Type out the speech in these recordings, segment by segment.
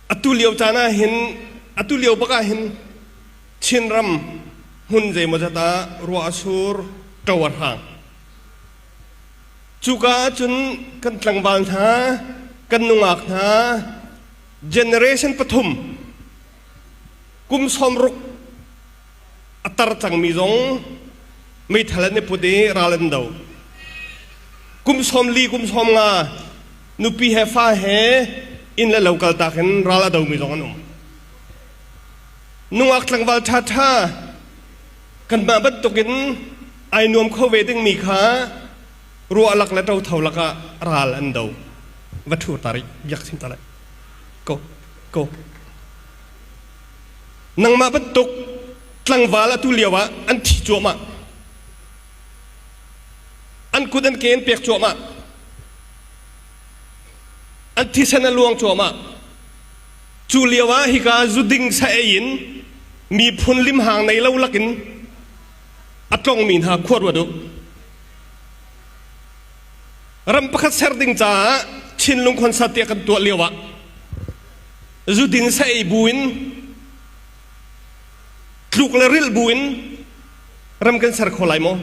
Atu lio caan ah hin, atu lio bak ah hin Chinram hmun zeimawzat ah ruah a sur, ṭo a hrang. Cuka ahcun kan tlangval hna, kan nungak hna, generation pathum, kum 60 a tar cangmi zong meithal an i put i ral an do. Kum 40, kum 50 nupi he fa he inn le lo kaltak in ral a domi zong an um. Nungak tlangval ṭhaṭha kanmah bantukin ai nuam kho ve dingmi kha ruah lak le ṭotho lakah ral an do. Va ṭhu ta rih, biak chim ta lai. Go, go. Nangmah bantuk tlangval atu lio ah an thi cuahmah. An kut an ke an pek cuahmah. An thisen a luang cuahmah. Cu lio ah hika zuding sa ei in miphun limhang nei lo lakin a tlongmi hna khua ruat u. Ram pakhat ser ding caah Chinlung concert tiah kan tuah lio ah zudin sa ei bu in tluk le rilh bu in ram kan ser kho lai maw?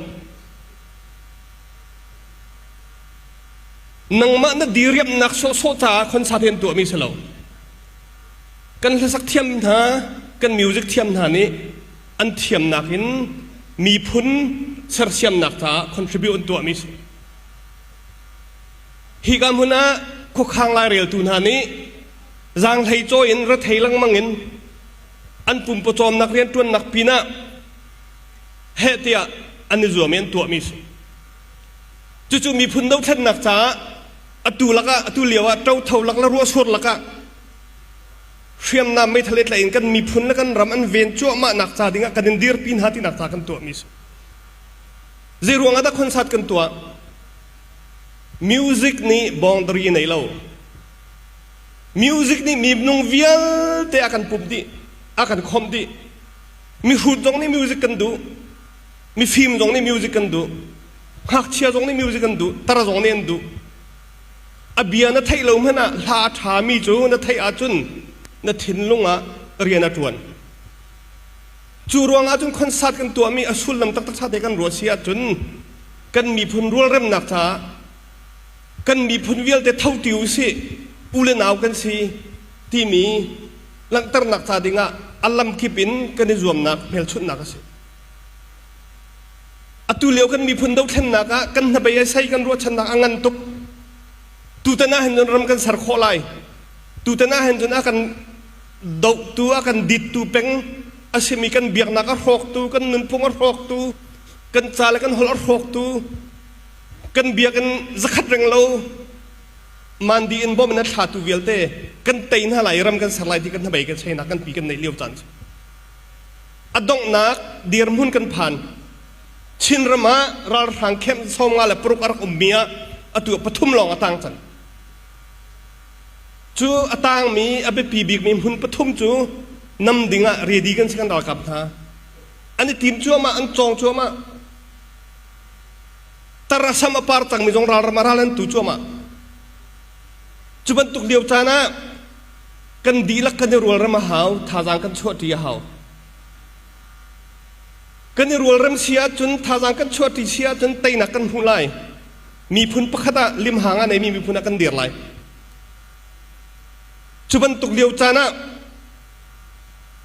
Nangmah na diriamnak sawhsawh caah concert hi an tuahmi si lo. Kan hlasak thiam hna, kan music thiam hna nih an thiamnak in miphun sersiamnak caah contribute an tuahmi si. Hika hmun ah khuakhang laireltu hna nih zaanghlei cawi in rethei lengmang in an pumpawcawmnak rianṭuannak pinah heh tiah an i zuam i an tuahmi si. Cucu miphun dothlennak caah atu lakah atu lio ah ṭotho lak le ruahsur lakah hriamnam meithal i tlaih in kan miphun le kan ram an ven cuahmahnak ca dingah kan in dirpi hna tinak ca kan tuahmi si. Zei ruangah dah concert kan tuah? Music nih boundary nei lo. Music nih minung vialte a kan pumh dih, a kan khomh dih. Mihrut zong nih music kan duh. Mifim zong nih music kan duh. Ngakchia zong nih music an duh. Tar zong nih an duh. A bia na theih lo hmanh ah hla a ṭhami cu na theih ahcun na thinlung ah rian a ṭuan. Cu ruangah cun concert kan tuahmi a sullam taktak ṭha te kan ruah si ahcun kan miphun rualremnak caah kan miphun vialte tho ti usih u le nau kan si timi langhternak ca dingah a lamkip in kan i zuamnak hmelchunhnak a si. Atu lio kan miphun dothlennak ah kan hnabei ai sei kan ruahchannak a ngan tuk. Tutan ah hin cun ram kan ser khawh lai. Tutan ah hin cun a kan dohtu a kan dittu peng a simi kan biaknak a hrawktu kan nunphung a hrawktu kan ca le kan holh a hrawktu kan biakinn zakhat reng lo mandi in bom in a thlatu vialte kan tei hna lai ram kan ser lai ti kan hnabei kan cheinak kan pi kan neih lio caan cu a donghnak dirhmun kan phan Chinram ah ralhrang camp 56 a rak ummi ah atu pathum lawng a tang cang Cu a tangmi a biapi bikmi hmun pathum cu nam ding ah ready kan si kan ralkap hna. An i tim cuahmah, an cawng cuahmah. Tar a sam a par cangmi zong ralram ah ral an tu cuahmah. Cu bantuk lio caan ah kan dihlak kan i rualrem a hau, thazaang kan chuahṭi a hau. Kan i rualrem si ahcun, thazaang kan chuahṭi si ahcun teinak kan hmu lai. Miphun pakhat ah limhang a neimi miphun ah kan dir lai. Cu bantuk lio caan ah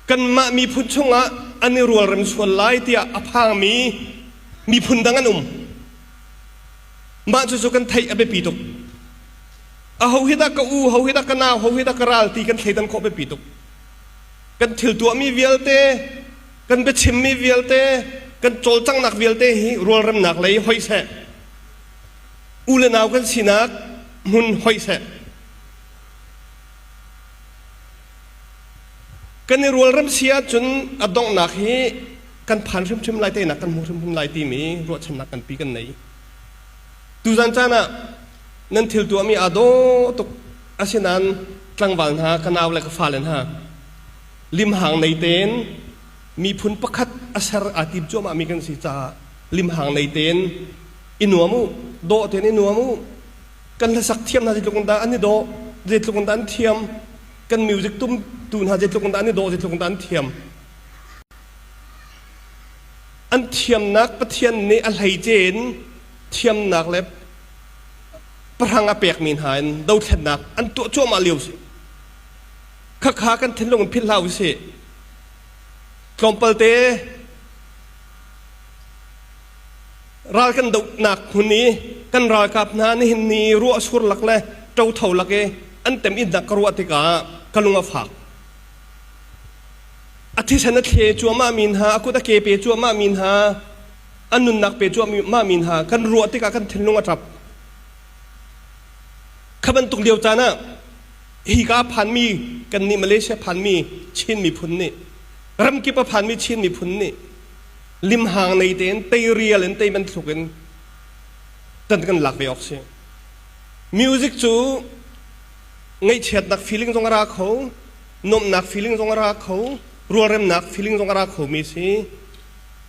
kanmah miphun chungah an i rualrem sual lai tiah a phangmi miphun dang an um. Mah cucu kan theih a biapi tuk. Aho hi dah ka u, ho hi dah ka nau, ho hi dah ka ral ti kan thleidan khawh biapi tuk. Kan thil tuahmi vialte, kan biachimmi vialte, kan cawlcanghnak vialte hi rualremnak lei hoih seh. U le nau kan sinak hmun hoih seh. Kan i rualrem si ahcun a donghnak hi kan phan hrimhrim lai teinak kan hmu hrimhrim lai timi ruahchannak nganpi kan nei. Tuzan caan ah nan thil tuahmi aa dawh tuk asinain tlangval hna ka nau le ka fale hna limhang nei tein miphun pakhat a ser aa tim cuahmahmi kan si caah limhang nei tein i nuam u dawh tein i nuam u kan hlasak thiam hna zeitluk in dah an i dawh zeitluk in dah an thiam. Kan music tum tu hna zeitluk in dah an i dawh, zeitluk in dah an thiam. An thiamnak Pathian nih a hleice in thiamnak le pahrang a pekmi hna in dothlennak an tuah cuahmah lio si. Khakha kan thinlung in philh hlah usih. Tlawmpal te ral kan dohnak hmun i kan ralkap hna nihin ni ruah sur lak le ṭotho lak i an tem innak ka ruah tikah ka lung a fak. A thisen a thle cuahmah mi hna, a kut a ke pe cuahmah mi hna, an nunnak pe cuahmah mi hna kan ruah tikah kan thinlung a ṭap. Kha bantuk lio caan ah hika phanmi kannih Malaysia phanmi Chin miphun nih ramkip a phanmi Chin miphun nih limhang nei tein teirial in tei bantuk in tan kan lak ve awk si. Music cu ngaihchiatnak feeling zong a ra kho, nuamhnak feeling zong a ra kho, rualremnak feeling zong a ra khomi si,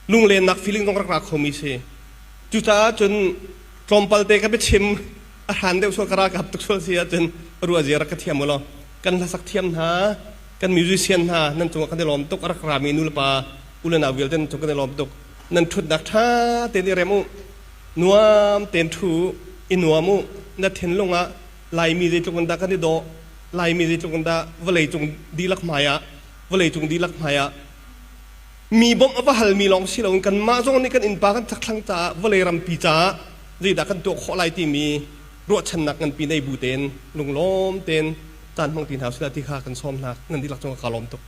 lunglennak feeling zong rak ra khomi si. Cucaah cun tlawmpal te ka biachim a hran deuh sual ka ralkap tuk sual si ahcun ruah zia rak ka thiam u law kan hlasak thiam hna kan musician hna nan cungah kan i lawm tuk a rak rami nu le pa u le nau vialte nan cung kan i lawm tuk nan ṭhutnak ṭha tein i rem u nuam tein ṭhu i nuam u na thinlung ah Laimi zeitluk in dah kan i dawh Laimi zeitluk in dah vawleicung dihlak hmai ah vawleicung dihlak hmai ah mi bawmh a va halmi lawng si loin kanmah zong nih kan innpa kan chakthlang caah vawlei rampi caah zeidah kan tuah khawh lai timi ruahchannak nganpi nei bu tein lunglawm tein caan hmang ti hna usih ti kha kan sawm hna nan dihlak cungah kaa lawm tuk.